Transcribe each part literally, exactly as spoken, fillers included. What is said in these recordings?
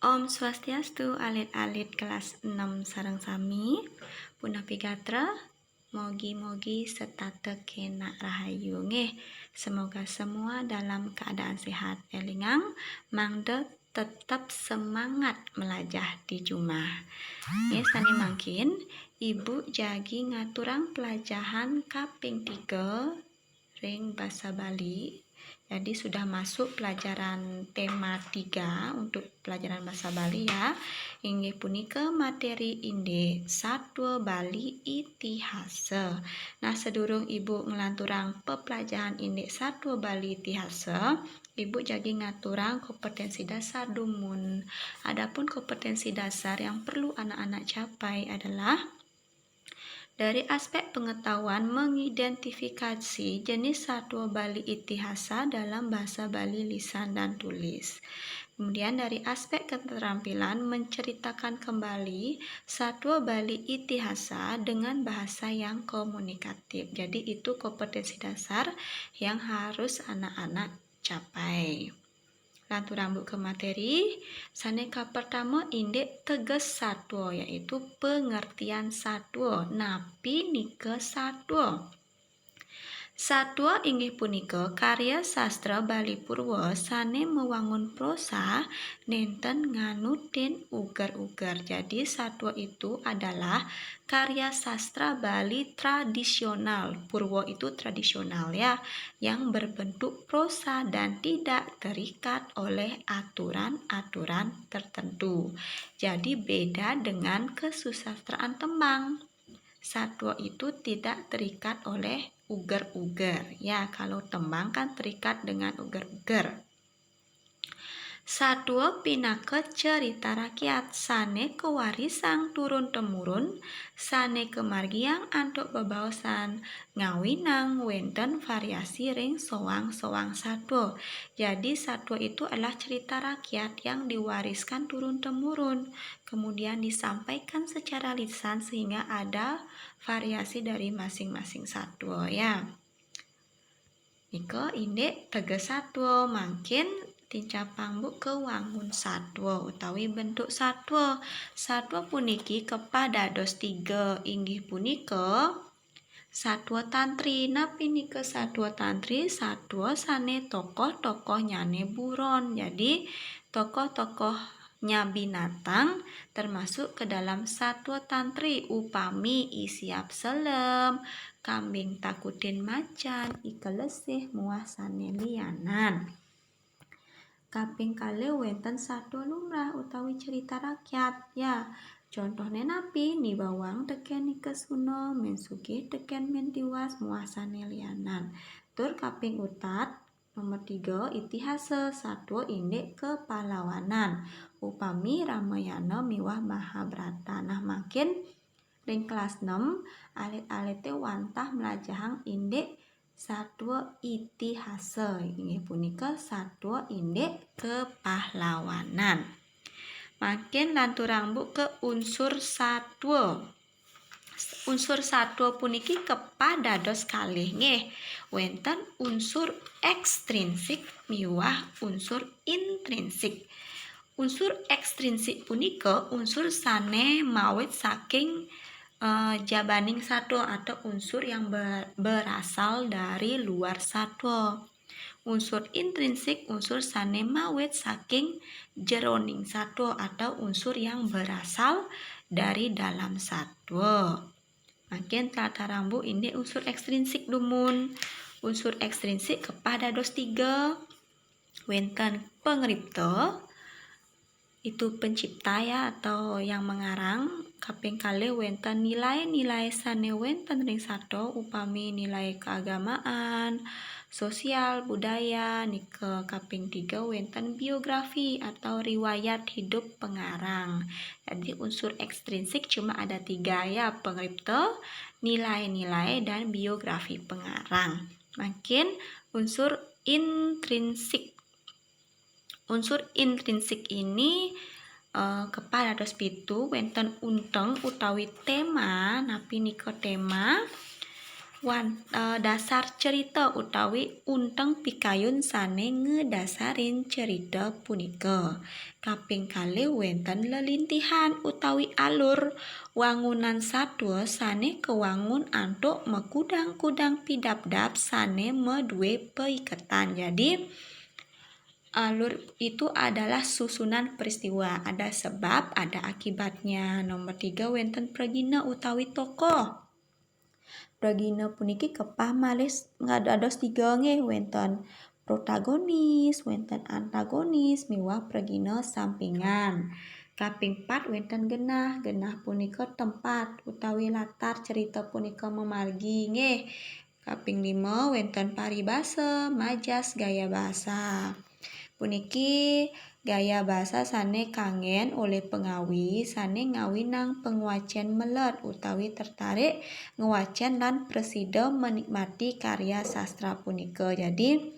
Om Swastiastu, alit-alit kelas enam sareng sami. Punapi gatra, mogi-mogi setata kenak rahayu nggih. Semoga semua dalam keadaan sehat. Elingang, mangda tetap semangat melajah di jumah. Nggih, sane mangkin Ibu jagi ngaturang pelajahan kaping tiga ring basa Bali. Jadi sudah masuk pelajaran tema tiga untuk pelajaran basa Bali ya. Inggih punika materi indik Satwa Bali Itihasa. Nah, sedurung Ibu nglanturang pepelajahan indik Satwa Bali Itihasa, Ibu jagi ngaturang kompetensi dasar dumun. Adapun kompetensi dasar yang perlu anak-anak capai adalah dari aspek pengetahuan mengidentifikasi jenis satwa Bali Itihasa dalam bahasa Bali lisan dan tulis. Kemudian dari aspek keterampilan menceritakan kembali satwa Bali Itihasa dengan bahasa yang komunikatif. Jadi itu kompetensi dasar yang harus anak-anak capai. Lanturang Bu ke materi, sane kapertama indik teges satwa, yaitu pengertian satwa. Napi nika satwa? Satwa inggih punika karya sastra Bali Purwa sane mawangun prosa nenten nganutin uger-uger. Jadi satwa itu adalah karya sastra Bali tradisional. Purwa itu tradisional ya, yang berbentuk prosa dan tidak terikat oleh aturan-aturan tertentu. Jadi beda dengan kesusastraan tembang. Satwa itu tidak terikat oleh uger-uger. Ya, kalau tembang kan terikat dengan uger-uger. Satwa pinaka cerita rakyat sane kawarisang turun-temurun, sane kamargiang antuk bebaosan, ngawinang wenten variasi ring soang-soang satwa. Jadi, satwa itu adalah cerita rakyat yang diwariskan turun-temurun, kemudian disampaikan secara lisan sehingga ada variasi dari masing-masing satwa, ya. Nika indik teges satwa, mangkin tincapang Bu ke wangun satwa utawi bentuk satwa. Satwa puniki kepah dados tiga, inggih punika satwa tantri. Napi nika satwa tantri? Satwa sane tokoh-tokohnyane buron. Jadi, tokoh-tokoh nya binatang termasuk ke dalam satwa tantri, upami I Siap Selem, Kambing Takutin Macan, I Kelesih, muah sane lianan. Kaping kalih wenten satwa lumrah utawi cerita rakyat. Ya, contohne napi? Ni Bawang teken Ni Kesuna, Min Sugih teken Min Tiwas, muah sane lianan. Tur kaping utat, nomor tiga, itihasa, satwa indik kepahlawanan. Upami Ramayana miwah Mahabharata. Nah, mangkin ring kelas enam, alit-alite wantah mlajahang indik satwa itihasa, inggih punika satwa indik kepahlawanan. Mangkin lanturang Bu ke unsur satwa. Unsur satwa puniki kepah dados kalih nggih. Wenten unsur ekstrinsik miwah unsur intrinsik. Unsur ekstrinsik punika unsur sane mawit saking, eh, jabaning satwa atau unsur yang ber-, berasal dari luar satwa. Unsur intrinsik unsur sane mawit saking jeroning satwa atau unsur yang berasal dari dalam satwa. Mangkin tlatarang Bu indik unsur ekstrinsik dumun. Unsur ekstrinsik kepah dados tiga. Wenten pangripta, itu pencipta ya, atau yang mengarang. Kaping kalih wenten nilai-nilai sane wenten ring satwa, upami nilai keagamaan, sosial, budaya, nika kaping tiga wenten biografi atau riwayat hidup pengarang. Jadi unsur ekstrinsik cuma ada tiga ya, pangripta, nilai-nilai, dan biografi pengarang. Mangkin unsur intrinsik. Unsur intrinsik ini, eh, kepah dados pitu, wenten unteng utawi tema. Napi nika tema? Wan, eh, dasar cerita utawi unteng pikayun sane ngedasarin cerita punika. Kaping kalih wenten lelintihan utawi alur wangunan satwa sane kawangun antuk makudang-kudang pidabdab sane madue paiketan. Jadi, alur itu adalah susunan peristiwa, ada sebab, ada akibatnya. Nomor tiga wenten pragina utawi tokoh. Pragina puniki kepah malih s-, ngadados tiga nggih, wenten protagonis, wenten antagonis, miwah pragina sampingan. Kaping pat wenten genah. Genah punika tempat utawi latar cerita punika mamargi nggih. Kaping lima wenten paribasa, majas, gaya basa. Puniki gaya basa sane kanggen olih pangawi sane ngawinang pangwacen melet utawi tertarik ngwacen lan prasida menikmati karya sastra punika. Jadi,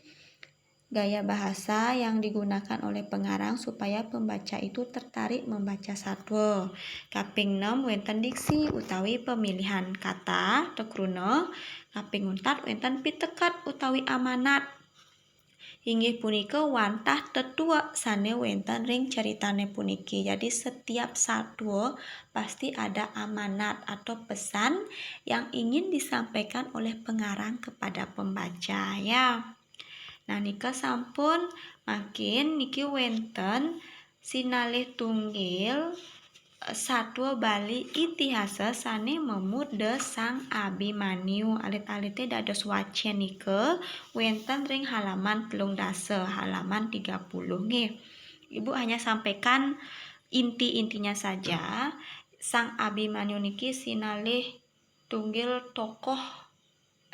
gaya bahasa yang digunakan oleh pengarang supaya pembaca itu tertarik membaca satwa. Kaping enam wenten diksi utawi pemilihan kata tekruna. Kaping untat wenten piteket utawi amanat. Inggih punika wantah tetuek sane wenten ring ceritane puniki. Jadi, setiap satwa pasti ada amanat atau pesan yang ingin disampaikan oleh pengarang kepada pembaca, ya. Nah, nika sampun, mangkin niki wenten sinalih tunggil, eh, satwa Bali itihasa sane mamuda Sang Abimanyu. Alit-alite dados wacen nika wenten ring halaman telung dasa, halaman tiga puluh nggih. Ibu hanya sampaikan inti-intinya saja. Sang Abimanyu niki sinalih tunggil tokoh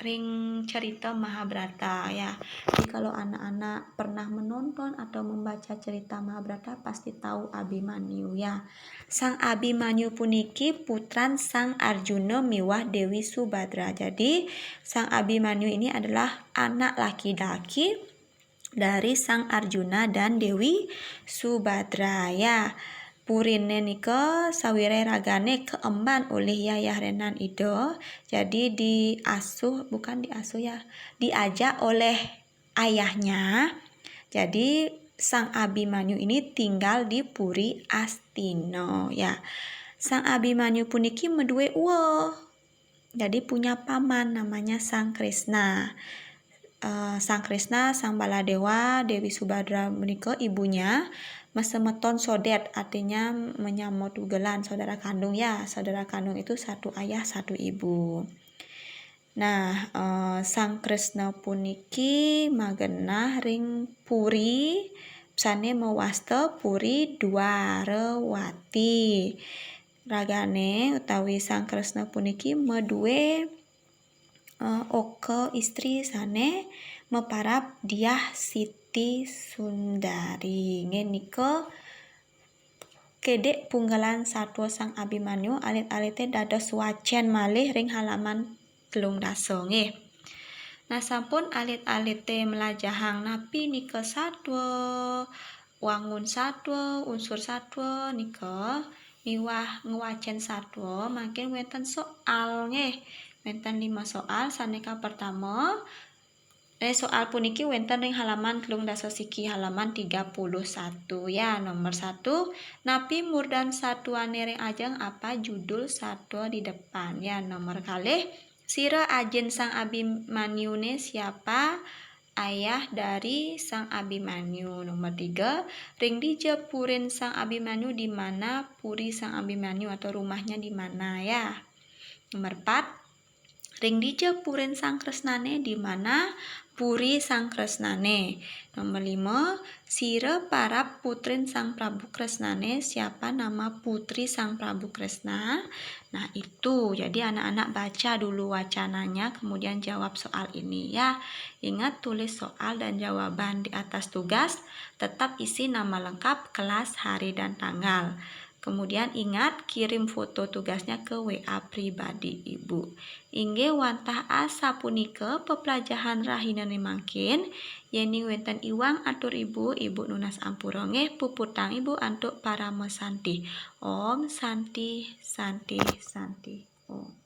ring cerita Mahabharata, ya. Jadi, kalau anak-anak pernah menonton atau membaca cerita Mahabharata, pasti tahu Abimanyu, ya. Sang Abimanyu puniki putran Sang Arjuna miwah Dewi Subadra. Jadi, Sang Abimanyu ini adalah anak laki-laki dari Sang Arjuna dan Dewi Subadra, ya. Purine nika sawirai ragane kaemban olih yayah renan Ida. Jadi, diasuh, bukan diasuh, ya, diajak oleh ayahnya. Jadi, Sang Abimanyu ini tinggal di Puri Astina, ya. Sang Abimanyu puniki madue uwa. Jadi, punya paman namanya Sang Kresna. Eh, Sang Kresna, Sang Baladewa, Dewi Subadra menika ibunya, masemeton sodet, artinya menyama tugelan, saudara kandung, ya. Saudara kandung itu satu ayah, satu ibu. Nah, eh, Sang Kresna puniki magenah ring puri sane mawasta Puri Dwarawati. Ragane utawi Sang Kresna puniki madue, eh, oka istri sane maparab Diah Siti Sundari. Nggih, nika kedik punggelan satwa Sang Abimanyu, alit-alite dados wacen malih ring halaman telung dasa nggih. Nah, sampun alit-alite mlajahang napi nika satwa, wangun satwa, unsur satwa nika miwah ngwacen satwa, mangkin wenten soal nggih. Wenten lima soal, sane kapertama, eh, soal puniki wenten ring halaman telung dasa siki, halaman tiga puluh satu, ya. Nomor satu, napi murdan satwane ring ajeng, apa judul satwa di depan, ya. Nomor kalih, sira ajin Sang Abimanyune siapa? Ayah dari Sang Abimanyu. Nomor tiga, ring dija purin Sang Abimanyu, di mana puri Sang Abimanyu atau rumahnya di mana, ya. Nomor empat, ring dija purin Sang Kresnane, di mana puri Sang Kresnane. Nomor lima, sira parab putrin Sang Prabu Kresnane, siapa nama putri Sang Prabu Kresna? Nah, itu. Jadi, anak-anak baca dulu wacananya, kemudian jawab soal ini, ya. Ingat, tulis soal dan jawaban di atas tugas, tetap isi nama lengkap, kelas, hari, dan tanggal. Kemudian ingat, kirim foto tugasnya ke W A pribadi Ibu. Inggih wantah asapunika peplajahan rahinane mangkin. Yening wenten iwang atur Ibu, Ibu nunas ampura nggih, puputang Ibu antuk parama santi. Om Santi, Santi, Santi, Om.